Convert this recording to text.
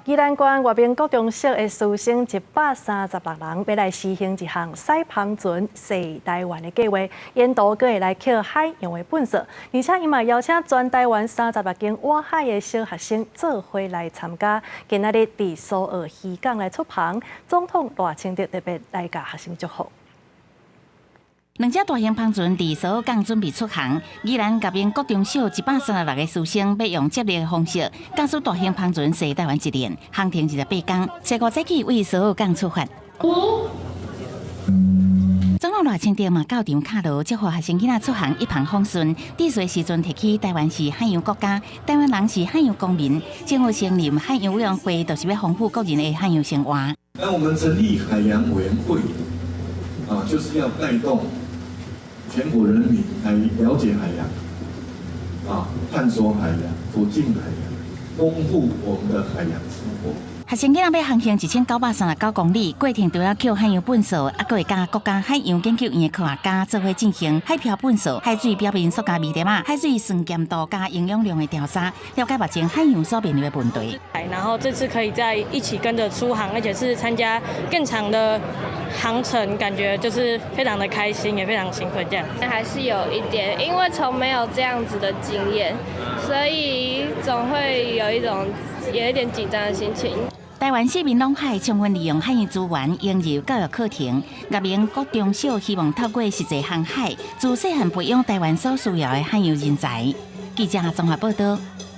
宜蘭縣月明國中小的師生136人，欲來試行一項駛帆船踅台灣的計劃，沿途閣會來抾海洋的糞埽，而且伊嘛邀請全台灣36間外海的小學生做伙來參加。今仔日佇蘇澳漁港來出帆，總統賴清德特別來共學生祝福。兩隻大型帆船佇蘇澳港準備出航，宜蘭月明國中小136個師生欲用接力的方式，駕駛大型帆船踅台灣一輪，航程28工，初五早起對蘇澳港出發。總統賴清德嘛到場敲鑼，祝福學生囡仔出航一帆風順。致辭時陣提起台灣是海洋國家，台灣人是海洋公民，政府成立海洋委員會，就是欲豐富國人的海洋生活。那我們成立海洋委員會，啊，就是要帶動全國人民來了解海洋，啊，探索海洋，走進海洋，豐富我們的海洋生活。學生囡仔欲航行1939公里，過程除了抾海洋糞埽，猶閣會佮國家海洋研究院的科學家做伙進行海漂糞埽、海水表面塑膠微粒仔、海水酸鹹度佮營養量的調查，了解目前海洋所面臨的問題。然後這次可以再一起跟着出航，而且是參加更長的航程，感覺就是非常的開心，也非常興奮。這樣還是有一點，因為從沒有這樣子的經驗，所以總會有一種有一點緊張的心情。台灣四面攏海，充分利用海洋資源，引入教育課程。月明國中小希望透過實際航海，自細漢培養台灣所需要的海洋人才。記者綜合報道。